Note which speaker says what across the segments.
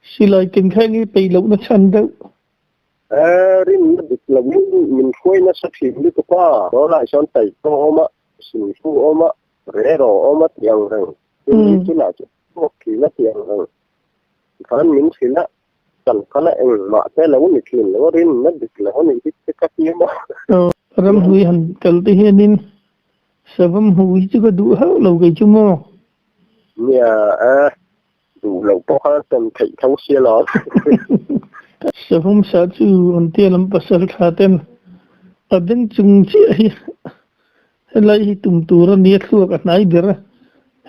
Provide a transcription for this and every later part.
Speaker 1: Silai ken kha enge peih lohna chhan deuh?
Speaker 2: Rinna dik loin min hruai nasa thin lutuk a, tunlai sawn taihpawh a awm a, sinfu a awm a, rero a awm a tih ang reng. Chumi chunah chuan chhuak thin a tih ang reng. Tikhan min hrilh a, kan kal a engmah te lo ni thin lo a, rinna dik lo a nih hi te ka ti maw?
Speaker 1: Ramhlui han kal te hianin savam hmuh hi chu ka duh hauh lo kei chu maw?
Speaker 2: Nia e, Duh loh pawh kha tawn theih tho sia lo.
Speaker 1: Savawm sa chu an tia lam pasal tha ten a beng chung chiah hi helai hi tum tur a nia thluak a hnai ber a,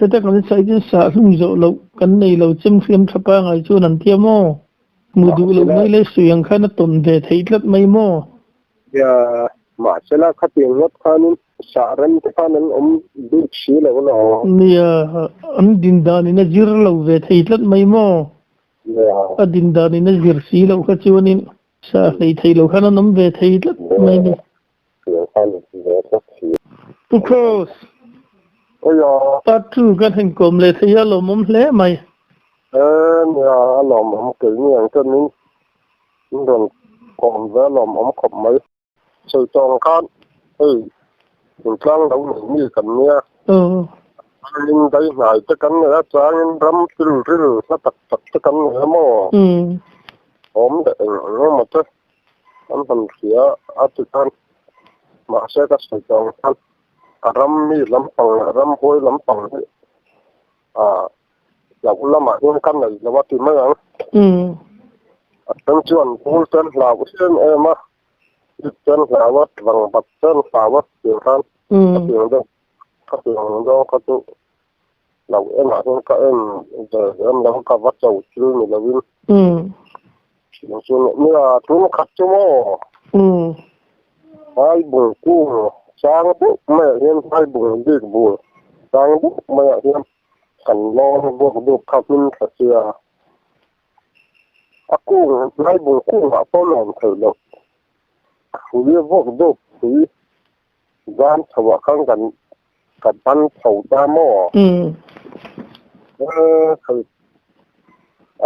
Speaker 1: heta kan saih chuan sah hlum zawh loh kan nei lo chem hriam tha pangai chuan an tia maw? Hmu duh loh mai leh sui ang khan a tawn ve theih tlat mai maw?
Speaker 2: Nia, mahsela khatiang ngawt khanin Sah rem te khan an awm bik si lo lo.
Speaker 1: Nia, an din danin a zir lo ve thei tlat mai maw?
Speaker 2: Nia.
Speaker 1: A din danin a zir si loh kha chuanin sah hlei thei lo khan an awm ve thei tlat mai ni.
Speaker 2: Tiang khan ve tlat si.
Speaker 1: Pu Kross.
Speaker 2: Aya.
Speaker 1: Part 2 kan han kawm leh thei a lawmawm hle mai.
Speaker 2: E nia, a lawmawm kei ni ang chuan min rawn kawm ve a lawmawm khawp mai. Sawi tawh ang khan hei thingtlang lo nei mi kan nia. Changin dai hnai te kan nei a, changin ram thil ril hla tak tak te kan nei a maw? Awm leh eng eng emaw te an han hria a ti khan mahse ka sawi tawh ang khan a ram mi lampang leh ram huai lampang hi ah Hlauh lamah hian ka nei lo a ti mai ang. A then chuan bul ten hlau em em a, ip ten hlau a, vangbat ten hlau a tih khan ka piang deuh ka piang deuh kha chu hlauh emah hian ka en ve em lo ka va cho thil ni loin chu nia tun khat chu maw Bible kung chang deuh maiah hian Bible bik bul chang deuh maiah hian Kan lawng bawk deuh kha hmin tha sia. A kung, Bible kungah pawh a awm theih loh. Hrui bawk deuh hrui zam chho ah khan kan ka ban chho ta maw? Hei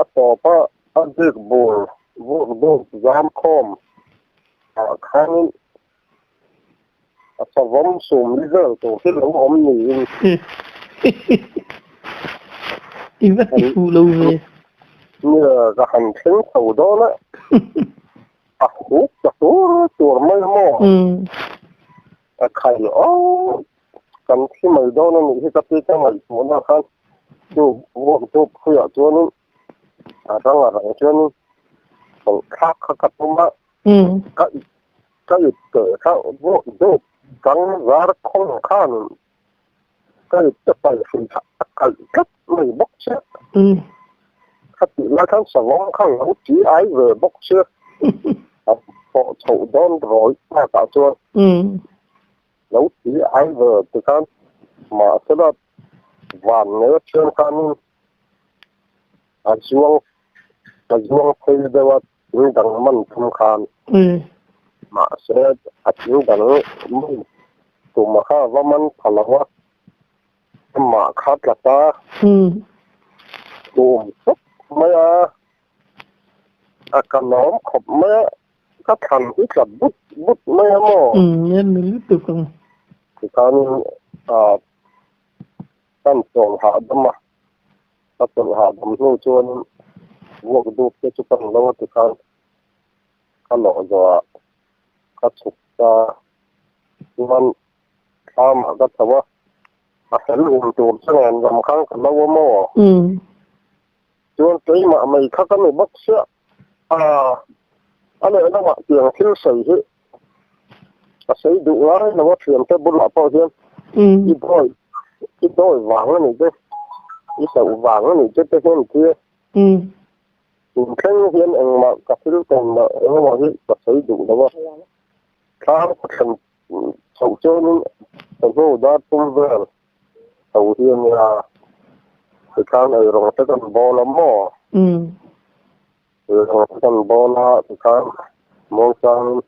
Speaker 2: a tawp a a bik bur bawk deuh zam khawm ah khanin A savawm sum ni vel tur hi lo awm niin.
Speaker 1: I va ti fuh lo ve.
Speaker 2: Nia, ka han thleng chho dawn a. A huk ta tur tur mai a maw? A khai aw, kan thi mai dawn a nih hi ka ti ka ngaihtuahna khan chu vuak dup khuiah chuanin a rang a rang chuanin thlak kha ka tum a. Ka ka ip teh kha vuak deuh dang zar khawng khan ka ip te pai hrui kha a kalh tlat mai bawk che. Khatih lai khan savawm kha lo ti ai ve bawk che. A pawh chhoh dawn rawih takah chuan lo ti ai ve tikhan mahsela van ngei athian khanin a zuang a zuang phei deuh a. Thing dang man tum khan mahse a thing dang man tum kha a va man pha lo a, amah kha tla ta tum khawp mai a, a ka lawm khawp mai a, ka thlan hi tla but but mai a maw? Tikhanin kan chawl hahdam a. Ka chawlh hahdam hnu chuan vuak dup te chu ka lo ti khan ka lawh zawhah ka chhuk ta chuan thlamah ka chho a, a fel um tur che nen lam khan ka lo a maw? Chuan keimah mai kha ka ni bawk sia a, a lehlamah tiang thil sawi hi a sawi duh ngai lo a thiante bulah pawh hian i dawi i dawi vang a nih che i hlauh vang a nih che te hian tia tun thleng hian engmah ka thil tawn mah engemaw hi ka sawi duh lo a thlam ka thlen chhoh chuanin ka hnu dar tum vel tho hi a nia tikhan eirawng te kan bawl a maw? Eirawng te kan bawl a tikhan muangchangin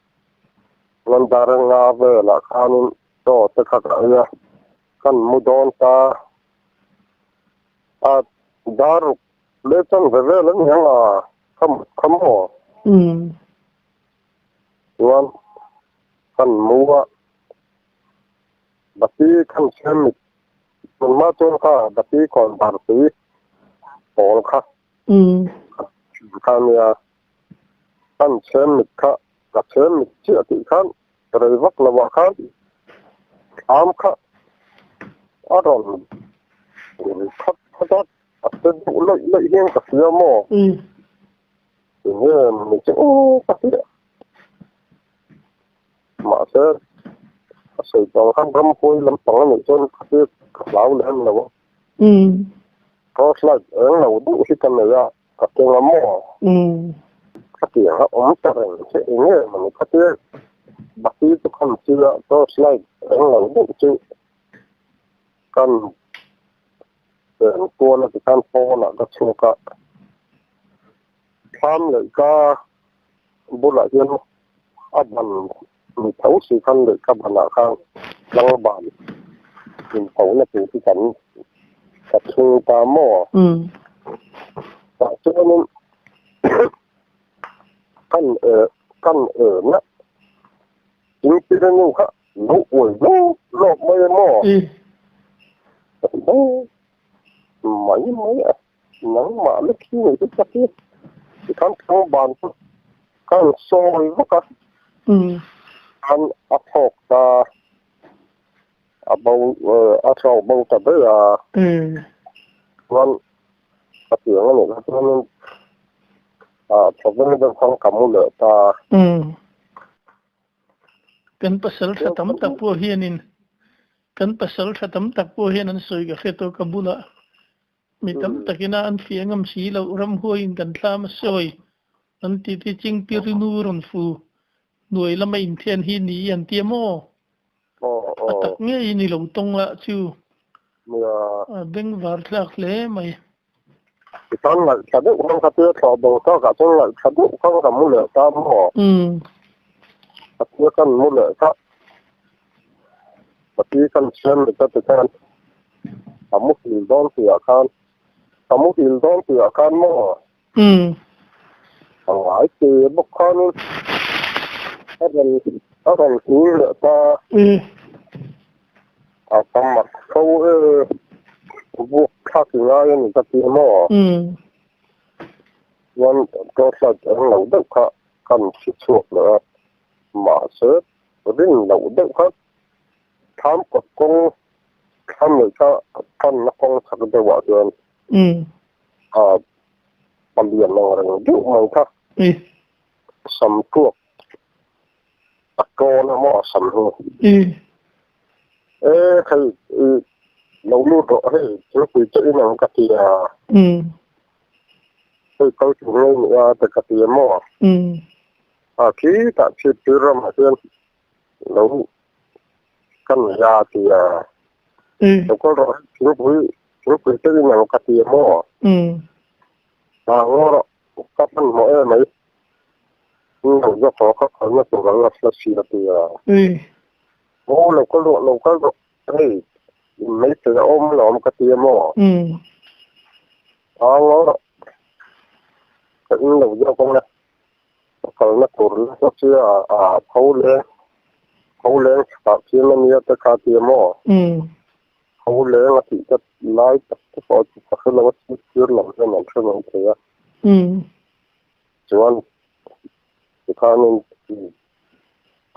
Speaker 2: Londar nga velah khanin chaw te kha ka ei a, kan mu dawn ta a, dar ruk Leh chan ve vel a ni ang a, ka mut kha maw? Chuan kan mu a, bati kan chhe mit hmun hma chuan kha bati khawn bar tui pawl kha kha a nia, kan chhe mit kha ka chhe mit chiah tih khan rei vak lo ah khan thlam kha a rawn ri khat khat a, a che deuh lawih lawih hian ka hria maw? Enge ni chu aw ka ti a, mahse a sawi tawng khan ramhuai lampang a nih chuan ka ti ka hlau lem lo a, torch light eng lo deuh hi ka nei a, ka keng a maw? Khatiang a awm ta reng che enge mawni khatia bati chu khan chil a, torch light eng lo deuh chu kan eng kual a tikhan pawnah ka chhuak a, thlam leh ka bulah hian a ban mi tho si khan leh ka banah khan tlangban inphohna tur hi kan ka chhung ta maw? Tah chuanin kan kan ena thingpil nu kha lo uai lawp lawp mai a maw? Mai mai a. Nangmah lek hi ni chu ka ti. Tikhan tlangban chu ka rawn sawi vak a, khan a thlawk ta, a bo a thlawk bo ta daih a. Chuan ka tiang a nih kha chuanin ah thawveng deuh khan ka mu leh ta.
Speaker 1: Kan pasal tha tam tak pawh hianin kan pasal tha tam tak pawh hian an sawi ka hre tawh ka bulah. Mi tam takina an fiah ngam si loh ramhuaiin kan thlam a sawi an ti ti Chingpirinu rawn fu hnuai lama inthian hi ni an ti a maw? A tak ngei ni lo tawng lah chu a bengvar thlak hle mai.
Speaker 2: Tichuan ngaihthla deuh khan ka tia thlawh bo takah chuan ngaihthla deuh khan ka mu leh ta maw? Ka tia kan mu leh kha Ka pi kan chhiar leh ta ti khan ka muhil dawn tihah khan ka muhil dawn tihah khan maw a ngai te bawk khanin a rawn a rawn hul leh ta a ka mak fo e vuak thlak i ngai a ni ka ti maw chuan torchlight eng lo deuh kha kan hre chhuak leh a mahse Rin loh deuh kha thlam kawt kawng thlam leh kha panna kawng chak deuh ah chuan a palian ang reng deuh mai kha sam tuak a tawn a maw a sam hi e hei i lo lut rawh hei thingpui che in ang ka ti a hei kal tur ngei ni a te ka ti a maw. A khi tah chhip tir ramah hian lo kan nei a ti a, lo kal rawh hei thingpui thingpui te in ang ka ti a maw? A ngaw rawh ka hmanhmawh em mai in lo zawk haw ka kalna tur ang a hla si a ti a, aw lo kal rawh lo kal rawh hei in maithei a awm alawm ka ti a maw? A ngaw rawh ka in lo zawk ang e. Ka kalna tur nasa chu a tho leng tho leng chhakah khian a nia te kha tia maw? Tho leng a tih te lai tak te pawh chu ka hre lo a thil thlir lam hian an hre mai thei a. Chuan tikhanin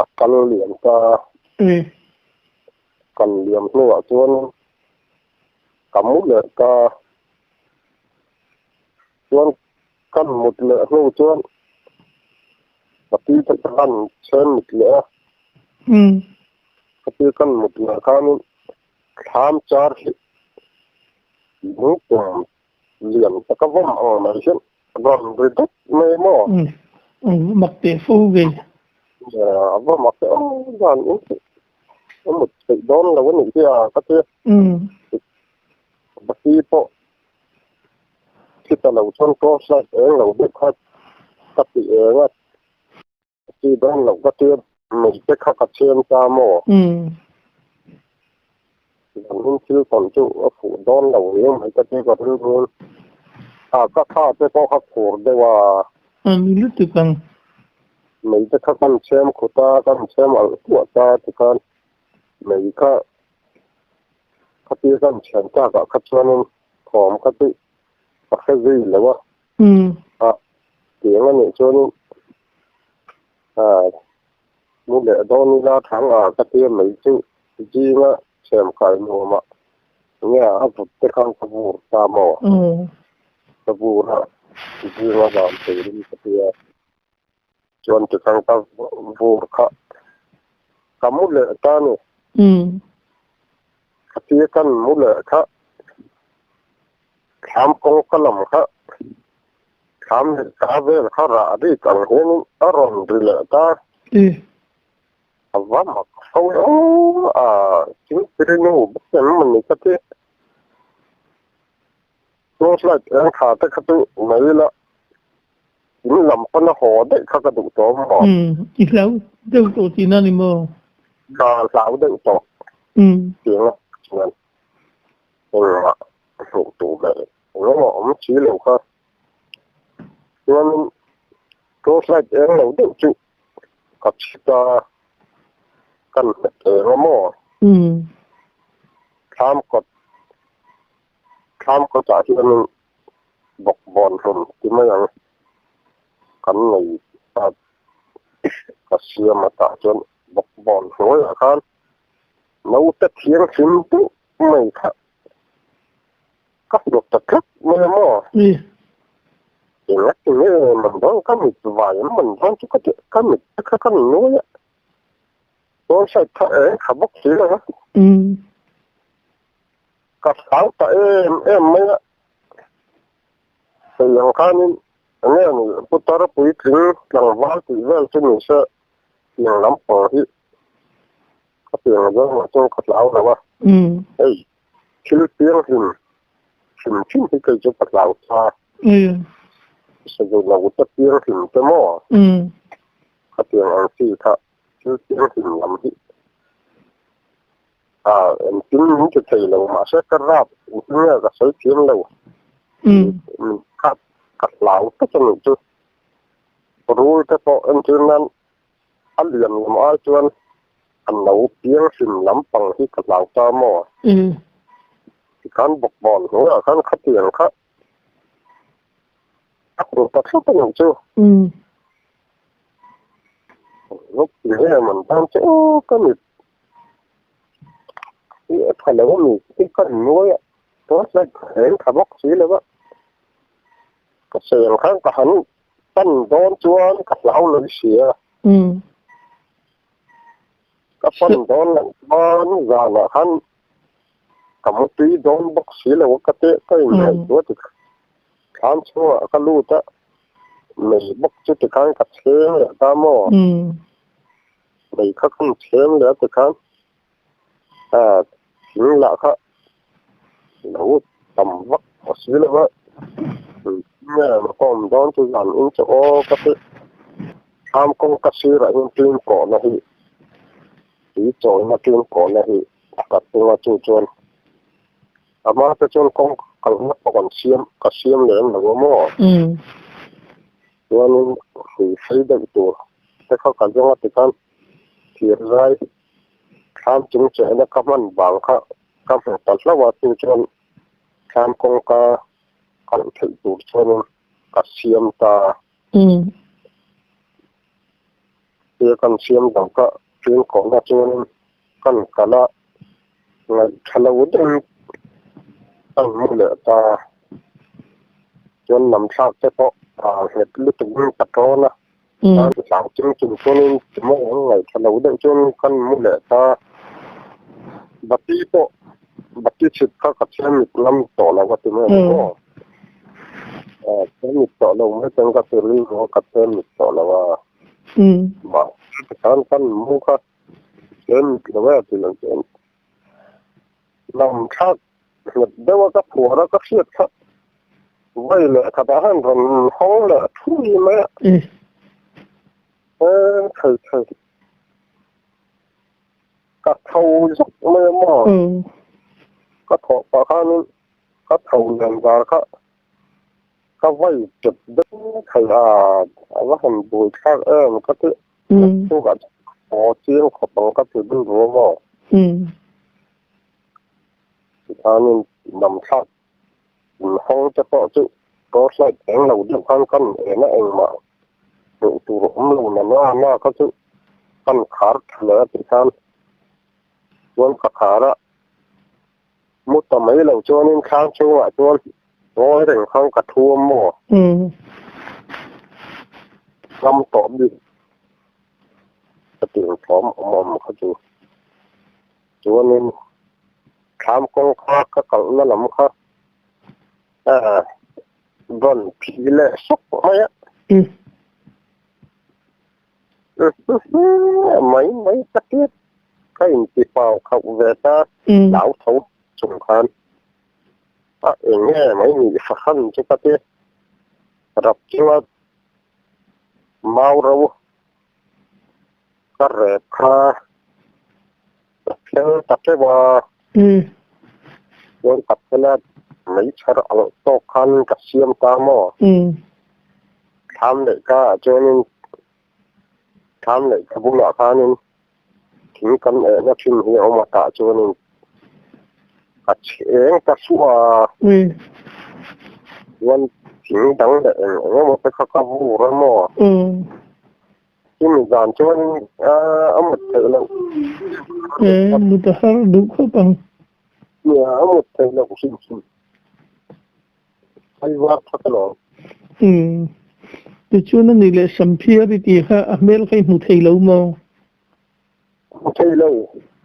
Speaker 2: a kal liam ta a, kal liam hnuah chuan ka mu leh ta a, chuan Kan mut leh hnu chuan ka pi te ka han chhen mit leh a. Ka pi kan mut leh khanin thlam char hi lungtum lian taka vawm ang mai hian a rawn ri deuh mai maw?
Speaker 1: Mak teh fo ve.
Speaker 2: A va mak teh aw dan in a mut theih dawn lo a nih hi a ka ti a. Ka pi pawh Chita lo chuan cross light eng lo deuh kha ka ti eng a, chi dawn loh ka tia mei te kha ka chhiam ta maw? Zan in thil tawn chu a fuh dawn lo riau mai ka ti ka rilru in. A ka tha te pawh kha khur deuh a.
Speaker 1: A ni lutuk ang.
Speaker 2: Mei te kha kan chhem khut a, kan chhem alh huah ta tikhan mei kha khatia kan chhem takah kha chuanin thawm kha chu ka hre zui lo a. A tiang a nih chuanin a mu leh dawn ila thang a ka tia mei chu zinga chhem kai nuamah nge a vut te khan ka vur ta maw? Ka vur a, zinga dan turin ka tia. Chuan tikhan ka vur kha ka mu leh ta ni. Khatia kan mu leh kha thlam kawngka lam kha thlam leh ta vel kha rah rik ang hianin a rawn ri leh ta. A va mak fo e aw a thingpui nu bawk em a ni ka ti. Torch light eng tha te kha chu nei ila in lam pana haw daih kha ka duh tawh maw?
Speaker 1: Umm i hlau deuh tawh tihna ni maw?
Speaker 2: Ka hlau deuh tawh tiang a chuan engmah hmuh tur leh engemaw awm si lo kha chuanin torch light eng lo deuh chu ka chhit a kan hmet eng a maw? Thlam kawt Thlam kawtah hianin bawkbawn hlun ti mai ang kan nei a, ka siam atah chuan bawkbawn hnuaiah khan naute thianghlim deuh mai kha ka hmu ta tlat mai a maw? Engati nge man dawn ka mit vai an man dawn chu ka ti, ka mit te kha ka nuai a, roadside kha eng tha bawk si lo a. Ka hlau ta em em mai a, hei ang khanin enge ni putar puitling tlangval tih vel chu ni se tiang lampang hi ka piang zawngah chuan ka hlau lo a, hei thil pianghlim hrim hrim hi kei chu ka hlau ta, sazu lo te pianghlim te maw khatiang ang chi kha thil pianghlim lam hi. A engtin min ti thei lo mahse ka rap engtin nge ka sawi thiam lo min khat ka hlau tak a nih chu rul te pawh entir nan a lian lam ai chuan a no piang hlim lampang hi ka hlau ta maw tikhan bawkbawn hnuaiah khan khatiang kha a hmu ta thlap a nih chu. Luk ti em an tan chu ka mit hi a tha lo a mi hi ka nuai a torchlight ka eng tha bawk si lo a ka sawi ang khan ka han pan dawn chuan ka hlau lo si a ka pan dawn loh chuan zanah khan ka mutui dawn bawk si lo a ka teh ka inngaihtuah tikhan thlam chhungah ka lut a mei bawk chu tikhan ka thleng leh ta maw? Mei kha kan thleng leh a tikhan thing lah kha lo tam vak a si lo va, nge ka awm dawn chu zan in chu aw ka ti thlam kawngka sirah hian tling kawhna hi tui chawina tling kawhna hi a kat tung a chu chuan a hma te chuan kawng kalna pawh kan siam ka siam lem lo a maw? Chuanin hrui hrei deuh tur te kha ka zawng a tikhan thir zai thlam chung chehna ka hman vang kha ka hmu ta hlauh a chu chuan thlam kawngka kalh theih tur chuanin ka siam ta a. Tia kan siam dang kha ṭin kawhna chuanin kan kal a, ngaihṭha lo deuhin kan mu leh ta a. Chuan lam thlak te pawh a nghet lutukin ka ṭawn a, tan hlau chung chung chuanin timaw ang ngaihṭha lo deuh chuan kan mu leh ta a. Bati pawh bati chhit kha ka chhiar mit ngam tawh lo a ti mai ang maw? Chhiar mit tawh lo mai chuan ka ti rilru a, ka chhiar mit tawh lo a. Mahse tikhan kan mu kha chhiar mit lo e ti lo chuan lam thlak nghet deuh a ka phuar a ka hriat kha vawi leh khatah khan rawn hawng leh thui mai a. Thei thei. Ka tho zawk mai a maw? Ka thawh pah khanin ka tho lian zar kha Ka vai tep deuh thei a, a va han buai thlak em ka ti. Naktukah chuan ka haw chiang khawp ang ka ti bil ruam aw. Tikhanin nam thlak inhawng te pawh chu torchlight eng lo deuh khan kan en a, engmah hmuh tur awm lo na na na kha chu kan khar tha leh a tikhan chuan ka khar a. Mu ta mai lo chuanin thlang chhungah chuan ngawi reng khan ka thu a maw? Ngam tawh bik ka tinthawm awm awm kha chu. Chuanin thlam kawngka ka kalhna lam kha rawn phi leh sawk mai a. Mai mai takin ka intipau khauh ve ta, hlau tho chung khan a eng nge mai nih fahran chu ka ti. Rap chunga mau ro ka rep kha ka phel ta teuh a, chuan ka phel a meichher ang tawk khan ka siam ta maw? Thlam leh ka ah chuanin thlam leh ka bulah khanin thing kan ehna thin hi a awm a tah chuanin a chheng ta suah a, chuan thing dang leh eng eng emaw te kha ka vur a maw? Chumi zan chuanin a mut theih loh.
Speaker 1: E, mut a har duh khawp ang.
Speaker 2: Nia, a mut theih loh hrim hrim. Ai var that alawm.
Speaker 1: Umm. Tichuan a ni leh Samphiar i tih kha a hmel kha i hmu thei lo maw?
Speaker 2: Hmu thei lo.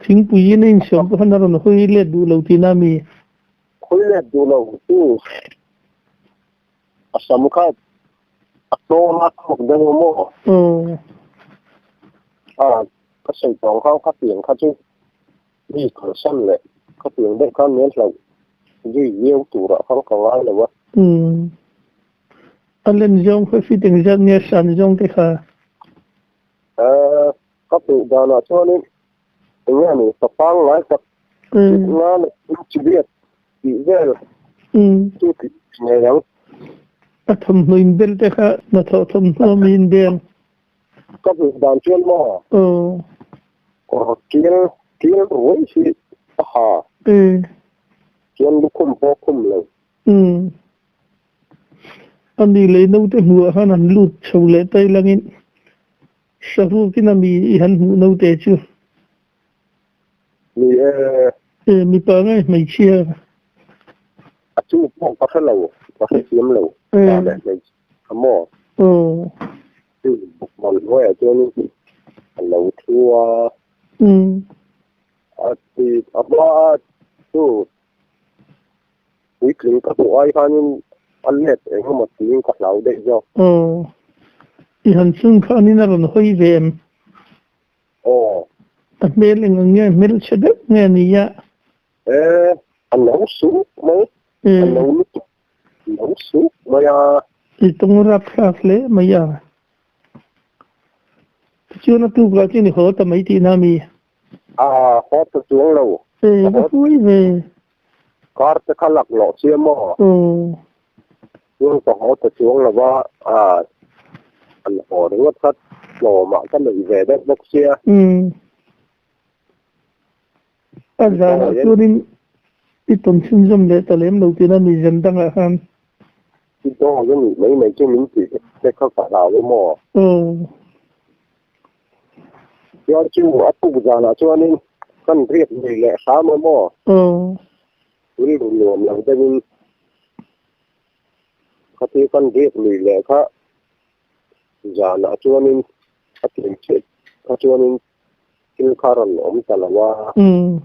Speaker 1: Thingpuiin a insiam pawh khan a rawn hawi let duh lo tihna a mi?
Speaker 2: Hawi let duh lo chu a sam kha a tawng a tawk deuh a maw?
Speaker 1: Aw.
Speaker 2: A, ka sawi tawng kha kha piang kha chu mi kalsan leh kha piang deuh khan min hlauh zui viau turah khan ka ngai lo a.
Speaker 1: Umm. A len zawng kha fit engzat nge san zawng te kha?
Speaker 2: A, ka hmuh danah chuanin eng nge ni ka pangngai tak nga leh inch riat tih vel chu tih ngei ang.
Speaker 1: A thawmhnaw inbel te kha hnathawh thawmhnaw mi inbel.
Speaker 2: Ka hmuh dan chuan maw?
Speaker 1: Aw.
Speaker 2: Kawr tial tial ruai hi a ha. Chuan lukhum pawh khum lo.
Speaker 1: A ni leh naute hmuhah khan an lut chho leh tai langin Sarukin a mi i han hmuh naute chu.
Speaker 2: Ni e.
Speaker 1: E, mipa nge hmeichhia?
Speaker 2: A chu pawh ka hre lo, ka hrethiam lo. Pa leh hmeichhia maw?
Speaker 1: Aw.
Speaker 2: Chu bukman hnuaiah chuanin a lo thu a. A ti a hma a chu puitling ka hmuh ai khanin a let eng emaw tiin ka hlau daih zawk.
Speaker 1: Aw. I han chung khanin a rawn hawi ve em?
Speaker 2: Aw.
Speaker 1: A hmel eng ang nge? Hmelchhe deuh nge a nia?
Speaker 2: E, a no suk mai. A no lutuk. No suk mai a.
Speaker 1: I tawng rapthlak hle mai a. Tichuan a tuk lah chuan i haw ta mai tihna a mi?
Speaker 2: A haw ta chuang lo.
Speaker 1: E, va huai ve.
Speaker 2: Kar te kha lak lawh chiah maw?
Speaker 1: Aw.
Speaker 2: Chuan ka haw ta chuang lo va, a an haw ringawt kha tlawmah ka neih ve deuh bawk sia.
Speaker 1: Umm. A zanah chuanin i tawn chhunzawm leh ta lem lo tihna mi zan dangah khan.
Speaker 2: I dawng a nih mai mai chu min tih te kha ka hlau a maw?
Speaker 1: Aw.
Speaker 2: Chuan chu a tuk zanah chuanin kan riak lui leh hram a maw?
Speaker 1: Aw.
Speaker 2: Rilru nuam lo deuhin khati kan riak lui leh kha zanah chuanin a tlin chiah kha chuanin thil kha rawn awm ta lo a.
Speaker 1: Umm.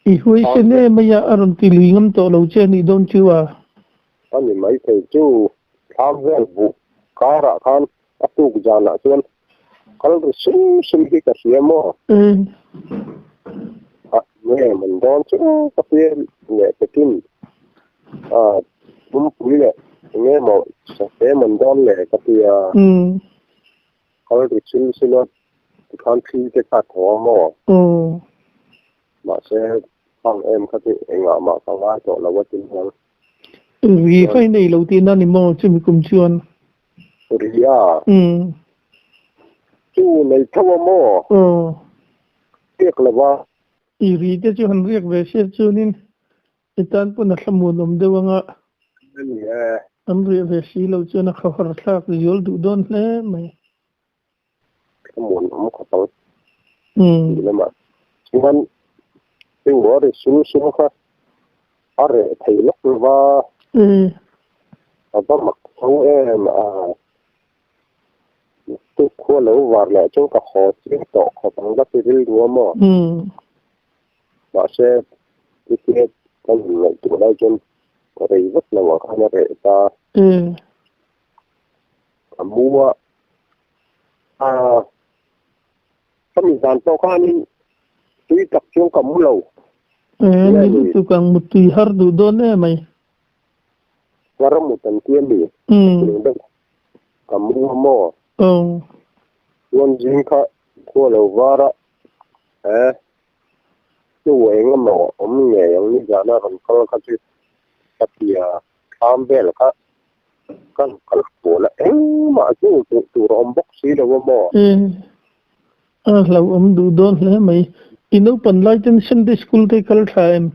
Speaker 1: I huaisen em mai a, a rawn ti lui ngam tawh lo che a nih dawn chu a.
Speaker 2: A ni maithei chu thlam vel buh karah khan a tuk zanah chuan kal ri sum sum hi ka hria maw? A nge man dawn chu ka hria leh pekin a pumpui leh enge maw safe man dawn le ka ti a. Kal ri sum sum a tikhan thli te kha thaw a maw? Mahse hang em kha chu engah mah ka ngai tawh lo a ti mai ang.
Speaker 1: Ri kha i nei lo tihna ni maw chumi kum chuan?
Speaker 2: Ri a?
Speaker 1: Umm.
Speaker 2: Chu nei tho a maw?
Speaker 1: Aw.
Speaker 2: Riak lo va.
Speaker 1: I ri te chu han riak ve sia chuanin i tan pawn a thlamuan awm deuh anga.
Speaker 2: Ani e.
Speaker 1: An riah ve si lo chuan a khawhar thlak zual duh dawn hle mai.
Speaker 2: Thlamuan awm khawp ang tih lamah chuan chu a ri sul sul kha a reh thei lawk lo va, a va mak tho em a, tuk khua lo var leh chuan ka haw chiang tawh khawp ang ka ti rilru a maw? Mahse chutia ka inngaihtuah lai chuan rei vek lo ah khan a reh ta. A mu a, a ka mi zan pawh khanin tui tak chuan ka mu lo.
Speaker 1: E, ni lutuk ang mutui har duh dawn em mai.
Speaker 2: Kar mut an tia mi, ka tling deuh ka mu a maw?
Speaker 1: Aw.
Speaker 2: Chuan zing kha khua lo var a, e, chu eng emaw awm ngei ang nizana rawn kal kha chu ka tia thlam vel kha Kan kal pawl a engmah chu hmuh tur a awm bawk si lo a maw?
Speaker 1: E, a hlauhawm duh dawn hle mai. I naupan lai ten Sunday school te i kal tha em?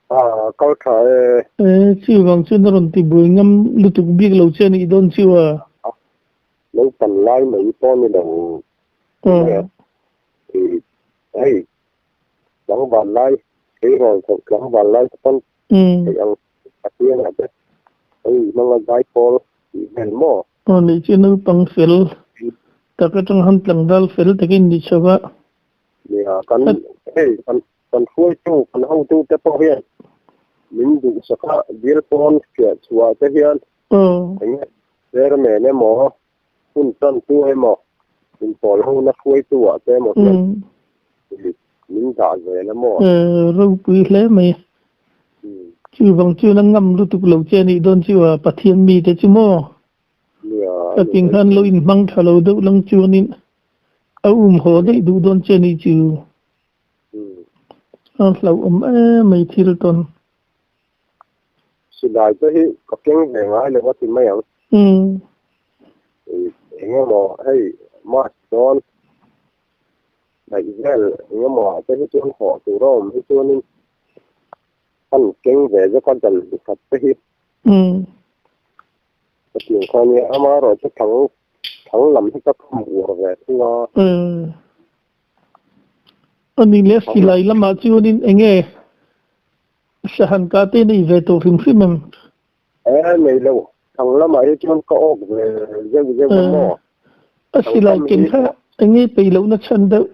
Speaker 2: A, kal tha e.
Speaker 1: E, chuvang chuan a rawn ti buai ngam lutuk bik lo che a nih dawn chu a.
Speaker 2: A, naupan lai mai pawh ni lo.
Speaker 1: Aw.
Speaker 2: Hei, tlangval lai, tleirawl chhoh tlangval lai te pawn theih ang A piangah te hei hmanga zai pawl tih vel maw?
Speaker 1: Aw nih chu naupang fel tak atang han tlangval fel takin ni chho a.
Speaker 2: Nia kan hei kan kan hruaitu kan hotu te pawh hian min duhsak a bial pawn fiah chhuah te hian eng nge chairman emaw hun tantu emaw inpawl hona hruaitu ah te emaw hian min dah zel a maw?
Speaker 1: Ropui hle mai. Chuvang chuan a ngam lutuk lo che anih dawn chu a Pathian mite chu maw? Ka ting khan lo inhmang tha lo deuh lang chuanin a um haw daih duh dawn che anih chu. A hlauhawm em mai thil tawn.
Speaker 2: Silai te hi ka keng ve ngai lo a ti mai ang. Eng emaw hei March dawn daih vel eng emaw ah te hi chuan hawh tur a awm hi chuanin an keng ve zawk a dal khat te hi. Ka ti ang kha nia amaherawh chu thang thang lam hi ka kham uar ve thung a.
Speaker 1: Ani leh silai lamah chuanin eng nge Sahan ka te nei ve tawh hrim hrim em?
Speaker 2: E, nei lo. Thang lamah hi chuan ka awk ve zeuh zeuh a maw?
Speaker 1: A silai ken kha eng nge peih lohna chhan deuh?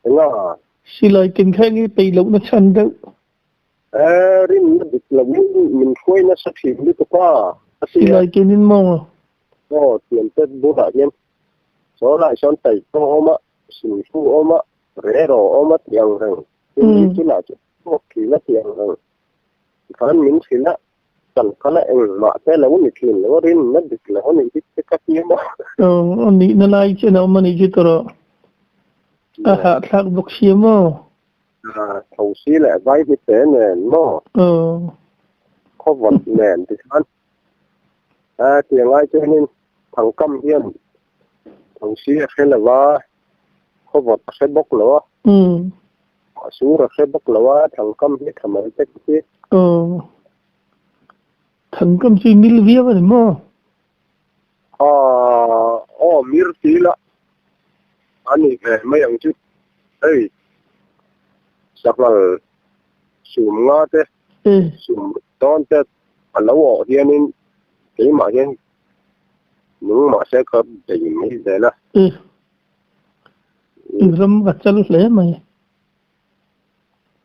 Speaker 2: Enga?
Speaker 1: Silai ken kha eng nge peih lohna chhan deuh?
Speaker 2: E, rinna dik loin min hruai nasa thin lutuk a.
Speaker 1: Silai kenin maw?
Speaker 2: Aw, thiante bulah hian saw lai sawn taihtaw a awm a, sinhlu a awm a, rero a awm a tih ang reng. Chumi chunah chuan Chhuak thin a tih ang reng khan min hrilh a, kan kal a engmah te lo ni thin lo a rinna dik lo a nih hi te ka ti maw?
Speaker 1: Aw, a nihna lai chen a awm a nih chu tawrh a hahthlak bawk sia maw?
Speaker 2: Tho si leh vai hi te nen maw?
Speaker 1: Aw.
Speaker 2: Khawvawt nen tikhan tiang ai chuanin thangkam hian tho si a hre lo va, khawvawt a hre bawk lo a. A sur a hre bawk lo a, thangkam hi tha mai te khi.
Speaker 1: Aw, thangkam chu i mil viau a ni maw?
Speaker 2: Aw, mir ti la a ni ve mai ang chu. Hei, sanghal sum nga te, sum dawn te a lo awh hianin keimah hian nung mahse ka bei mai zel a.
Speaker 1: I ram ka chal hle mai.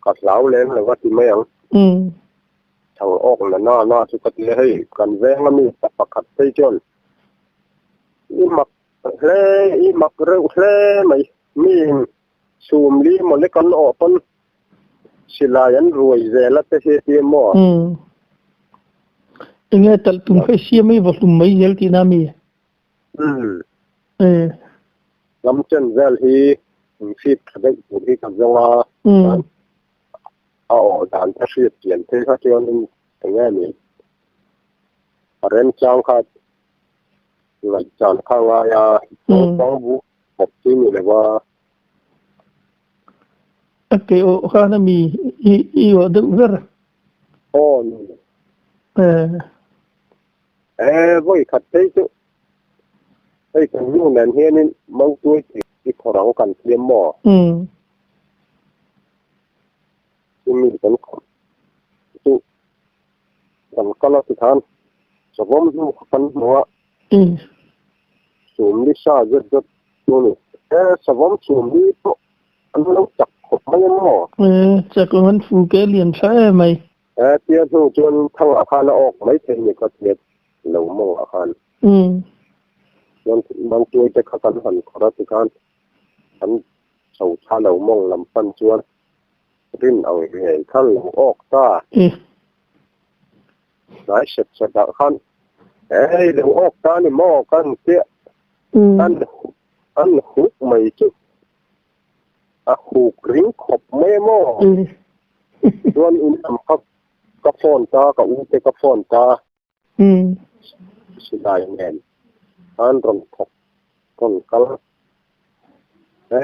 Speaker 2: Ka hlau lem lo a ti mai ang. Thang awk na na na chu ka ti a, hei kan veng ami ta pakhat phei chuan i mak hle, i mak reuh hle mai. Mi sum li mawle kan awh pawn silai an ruai zel a te hi a ti a maw?
Speaker 1: Enge talh tum kha i siam a i va hlum mai zel tihna a mi?
Speaker 2: Umm. Lam chen vel hi inhriat tha deuh tur hi ka zawng a, chuan a awh dan te hriat chian phei kha chuanin Enge ni a remchang kha ngaihchan kha ngai a, naupang bu bawk chi ni lo a.
Speaker 1: A ke awh khan a mi i i awh deuh ber.
Speaker 2: Aw ni.
Speaker 1: Eh.
Speaker 2: Eh vawi khat phei chu hei kan nu nen hianin Mautuai tih i khawrh ang kan tliam maw?
Speaker 1: Umm.
Speaker 2: Chumi kan khawrh chu kan kal a tikhan savawm hnu kha kan hmu a.
Speaker 1: Umm.
Speaker 2: Sumli sa zet zet chu a ni. Eh savawm sumli pawh an lo chak khawp mai a maw?
Speaker 1: Eh chak ang an fu ke lian tha em mai.
Speaker 2: He tia hnu chuan thangah khan a awk mai thei ni ka hriat lo mawngah khan. Chuan mangtuai te kha kan han khawrh a tikhan an chho tha lo mawng lam pan chuan rin ang ngei khan lo awk ta. Hnai set set ah khan hei lo awk ta ni maw kan tia an an huk mai chu. A huk ring khawp mai a maw? Chuan in lam kha ka phone ta, ka u te ka phone ta. Silai nen khan rawn thawk rawn kal. E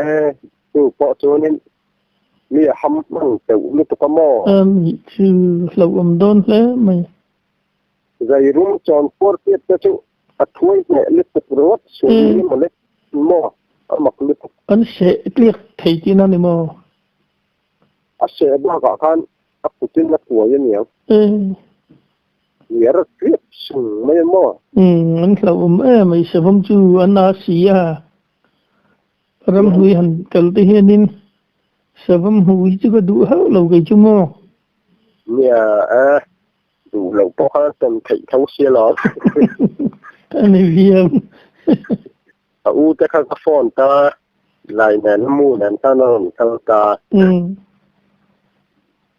Speaker 2: chu pawh chuanin mi a ham hman teuh lutuk a maw?
Speaker 1: A nih chu hlauhawm dawn hle mai.
Speaker 2: Zai rum chawn puar tiat te chu a thuai hneh lutuk ringawt sual ni maw le maw a mak lutuk.
Speaker 1: An seh tliak thei tihna ni maw?
Speaker 2: A seh bakah khan a kutin a tuai a niang. Ngiar a tliak sung mai a maw?
Speaker 1: Umm an hlauhawm em mai savawm chu an a si a. Ramhlui han kal te hianin savawm hmuh hi chu ka duh hauh lo kei chu maw?
Speaker 2: Nia e. Duh loh pawh kha tawn theih tho sia lo.
Speaker 1: A ni viau.
Speaker 2: A u te kha ka phone ta, lai nen a mu nen khan a rawn kal ta.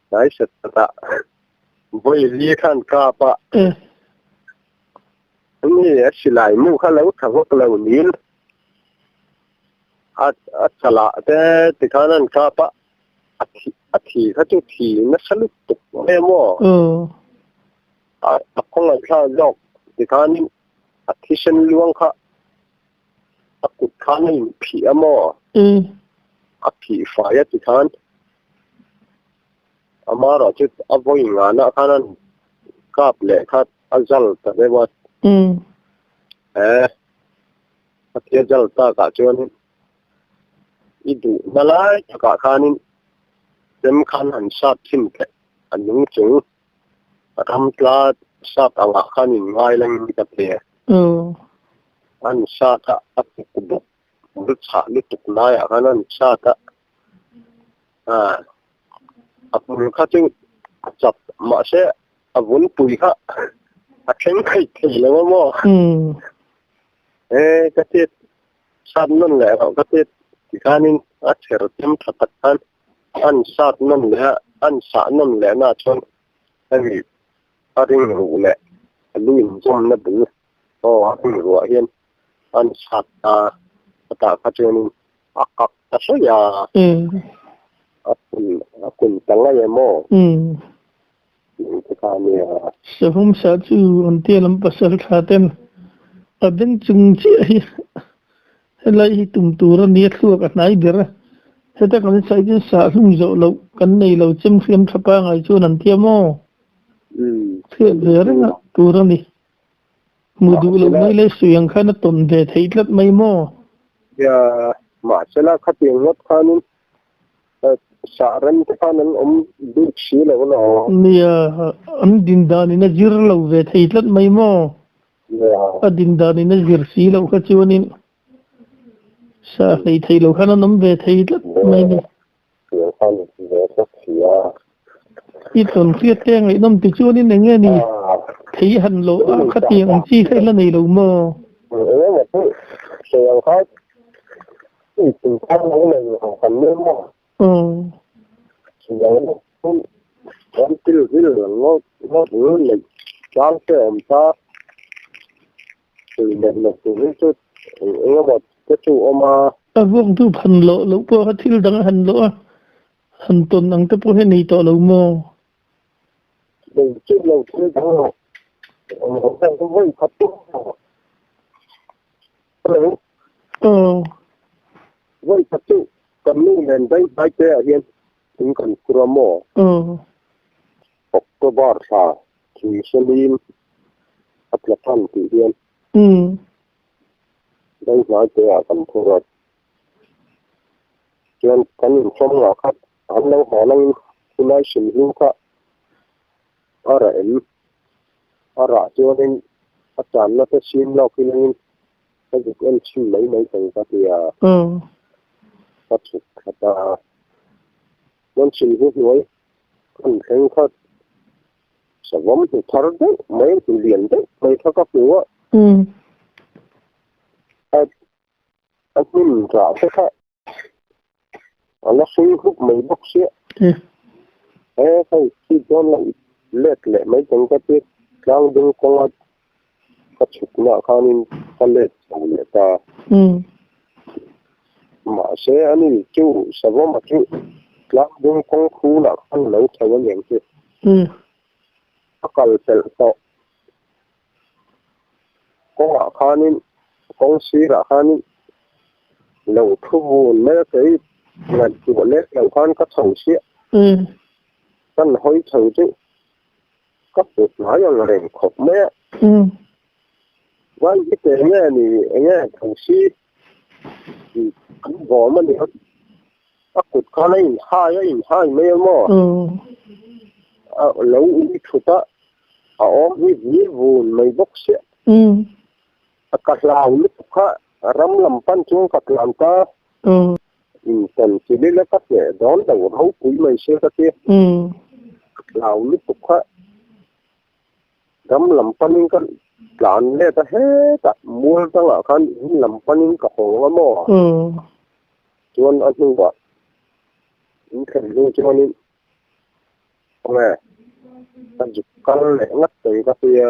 Speaker 2: Hnai set takah vawi li khan kap a. Ani a silai mu kha lo tha vak lo nil. A chalah te tikhan an kap a. A thi a thi kha chu thi nasa lutuk mai a maw? A a khawngaihthlak zawk tikhanin a thisen luang kha a kut khan a inphih a maw? A phih fai a tikhan amarawh chu a vawi nganah khan a kap leh kha a zal ta deuh a. Eh a thi a zal takah chuan I duhna lai takah khanin chem khan han sat thin teh a nung chung ram tla sat angah khan in ngai langin ka pe. An sat a, a tuk bawk bul chhah lutuk laiah khan an sat a, a bul kha chu a chap mahse a vunpui kha a thleng thei thei lo a maw? E ka ti. Sat nawn leh erawh ka ti tikhanin a chher tum tha tak khan an sat nawn leh a, an sah nawn leh na chuan hemi a ring ruh leh a lu inzawmna bul aw a ring ruah hian an sat ta a tah kha chuanin a kak ta sawi a, a kun a kun ta ngei em aw tih te kha a nia.
Speaker 1: Savawm sa chu an tia lam pasal tha ten a beng chung chiah hi helai hi tum tur a nia thluak a hnai ber a, heta kan sawi chuan sah hlum zawh loh kan nei lo chem hriam tha pangai chuan an tia maw? Thliah ve reng a tur a ni. Hmu duh loh mai leh sui ang khan a tawn ve theih tlat mai maw?
Speaker 2: Nia, mahsela khatiang ngawt khanin Sah rem te khan an awm bik si lo lo.
Speaker 1: Nia, an din danin a zir lo ve thei tlat mai maw?
Speaker 2: Nia.
Speaker 1: A din danin a zir si loh kha chuanin sah hlei thei lo khan an awm ve thei tlat mai ni.
Speaker 2: Nia, khan ve bawk si a.
Speaker 1: I tawn hriat te ngaihnawm ti chuanin eng nge ni thei han loh a khatiang ang chi kha i la nei lo maw?
Speaker 2: Eng emaw chu sawi ang khan
Speaker 1: A vuak dup han lawh loh pawh kha thil dang a han lawh a, han tawn ang te pawh hi a nei tawh lo maw? Aw.
Speaker 2: Vawi khat chu kan nu nen dai dai te ah hian thing kan phur a maw?
Speaker 1: Aw.
Speaker 2: October thla thing salim a tla tan tih hian dai hnai te ah kan phur a. Chuan kan infawm ngah kha an lo haw langin khulai hrim hlu kha a rah em? A rah chuanin a tanna te sim lawk hi langin ka zuk en chhin mai mai thei ka ti a. Ka chhuk khat a. Chuan chhim hi hnuai kan thleng kha savawm hnu thar deuh mai hnu lian deuh mai kha ka hmu a. A hnim rah te kha a la hrui hlup mai bawk sia. He hei khi dawn lo let leh mai teng ka ti tlang ding kawnga ka chhukna khanin ka let chho leh ta. Mahse ani chu Savawma chu tlang ding kawng khulah khan lo chho a niang chu. A kal pelh tawh. Kawngah khanin kawng sirah khanin lo thu vun mai a kei ngaihtuah lek loh khan ka chho chiah. Kan hawi chho chu ka hmu hnai ang reng khawp mai a. Vai hi te nge ni enge tho si an vawm a ni a, a kut khan a inhai a inhai mai a maw? A lo ui thut a, a awm hi vir vun mai bawk sia. A ka hlau lutuk kha ram lam pan chuan ka tlan ta. Intan chilh ila ka hneh dawn lo ropui mai sia ka ti. Ka hlau lutuk kha. Ram lam panin ka tlan let a hetah mual dangah khan in lam panin ka hawng a maw? Chuan a hnuah in thlen hnu chuanin khawnge ka zuk kal leh ngat thei ka tia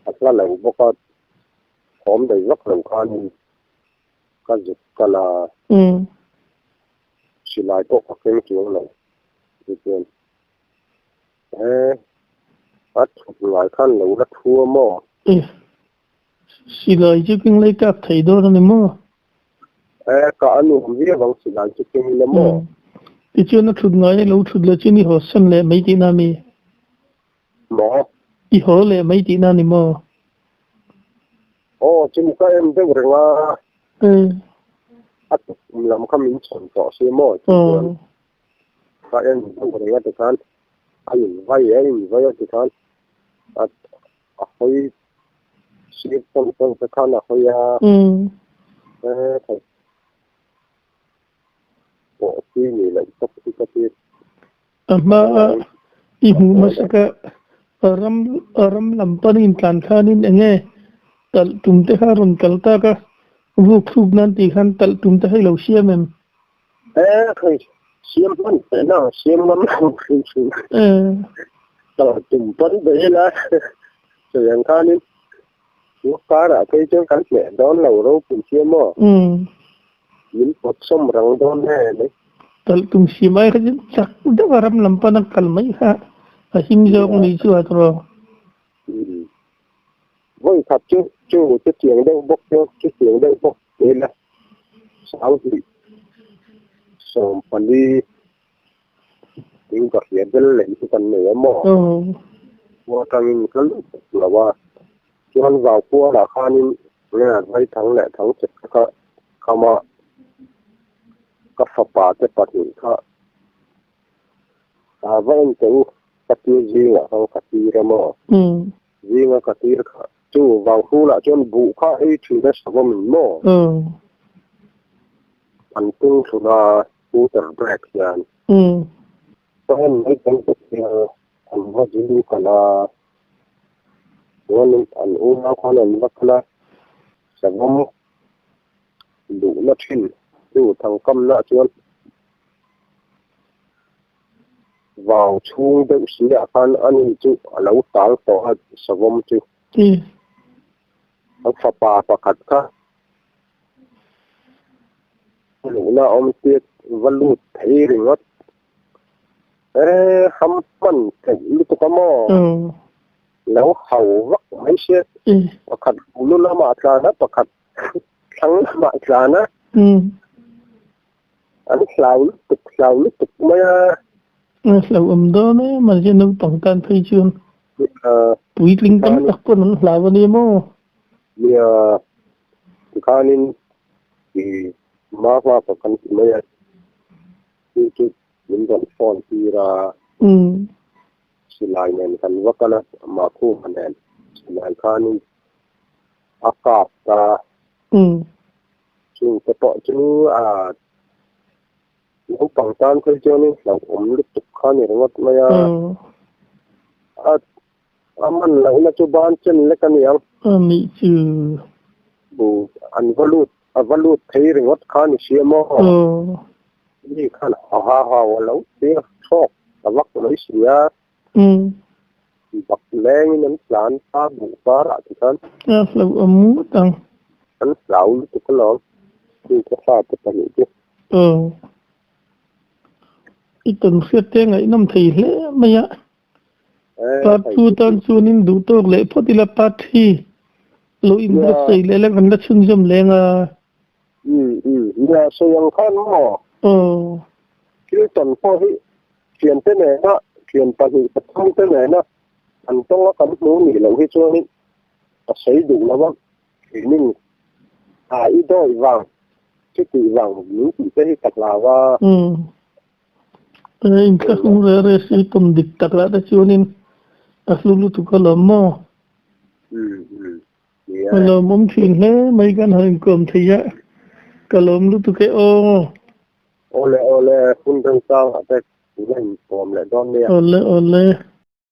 Speaker 2: a hla lo bawk a, thawm daih vak lo khanin ka zuk kal a, silai pawh ka keng chuang lo tichuan. He a thut ngai khan lo la thu a maw?
Speaker 1: E, silai chu keng lai kap thei dawn a ni maw?
Speaker 2: E, ka a nuam viau ang silai chu keng ila maw?
Speaker 1: Tichuan a thut ngai a lo thut leh chuan i haw san leh mai tihna a mi?
Speaker 2: Maw?
Speaker 1: I haw leh mai tihna a ni maw?
Speaker 2: Aw, chumi ka en deuh reng a.
Speaker 1: E.
Speaker 2: A tukkum lam kha min chhawn tawh si maw? Tichuan. Ka en deuh reng a tikhan a in vai a in vai a tikhan a a hawi sir tawn tawn te khan a hawi a he thei pawh tui ni loh tawp hi ka ti.
Speaker 1: A hma a i hmuh hmasaka ram ram lam panin tlan khanin eng nge talh tum te kha rawn kal tak a vuk thluk nan tih khan talh tum te kha i lo siam em?
Speaker 2: E khai siam hman teh na siam ngam lo hrim hrim talh tum pawn be ila chutiang khanin chu karah phei chuan kan hneh dawn lo ropui siam aw min pawt sawm rang dawn nge ni.
Speaker 1: Talh tum siam ai kha chuan chak deuh a ram lam pana kal mai kha a him zawk a ni chu a tawrh.
Speaker 2: Vawi khat chu chu chutiang deuh bawk chu chutiang deuh bawk ila sanghnih 14 in ka hria bel leh chu kan nei a maw? Khua atangin ka lut lo a, chuan vau kualah khanin nge Vaithang leh Thangchep te kha khama ka fapa te pahnih kha a va en teh u ka tir zingah khan ka tir a maw? Zinga ka tir kha chu vau hrulah chuan buh kha ei thin a savawm in maw? An tung thlun a scooter brake hian chuan mai tam tak hian an va zin kal a, chuanin an unau khan an va kal a, savawm luhna thin chu thangkamna chuan vau chhung deuh si ah khan ani chu a lo tal tawh a savawm chu. An fapa pakhat kha Luhna awm tir va lut thei ringawt. E ham hman theih lutuk a maw? Lo hau vak mai sia. Pakhat lu lamah tlan a, pakhat thlang lamah tlan a. An hlau lutuk hlau lutuk mai a.
Speaker 1: A hlauhawm dawn e, mahse naupang tan phei chuan puitling tam tak pawn an hlau a ni maw?
Speaker 2: Nia, tikhanin i ma nghak a kan ti mai a, chu chu min rawn phone tir a. Silai nen kan va kal a, Makhuma nen silai khanin a kap ta. Chungte pawh chu a naupang tan phei chuanin hlauhawm lutuk kha a ni ringawt mai a. A a man lohna chu ban chen lek a ni ang.
Speaker 1: A nih chu.
Speaker 2: Bu an va lut a va lut thei ringawt kha a ni sia maw? Mi khan a ha hau a lo ti a, hrawk a vak mai si a. Bak lengin an tlan ta buh parah ti khan.
Speaker 1: A hlauhawm ngawt ang.
Speaker 2: An hlau lutuk alawm, mi ka fate pahnih chu.
Speaker 1: Aw. I tawn hriat te ngaihnawm thei hle mai a. Part 2 tan chuanin duh tawk leh phawt ila part 3 lo inbuatsaih leh la kan la chhunzawm leng a.
Speaker 2: Umm umm nia sawi ang khan maw?
Speaker 1: Aw.
Speaker 2: Thil tawn pawh hi thiante nena thian pahnih pathum te nena an tawnga kan hmu nih loh hi chuanin a sawi duh lo a, keinin a i dawi vang chutih vang min tih te hi ka hlau a.
Speaker 1: Umm. Inthlahrung reh reh si tawn dik tak lah te chuanin a hlu lutuk alawm maw?
Speaker 2: Umm umm.
Speaker 1: Ka lawmawm thin hle mai kan han inkawm thei a, ka lawm lutuk e aw.
Speaker 2: Awle awle hun remchangah te la inkawm leh dawn nia.
Speaker 1: Awle awle.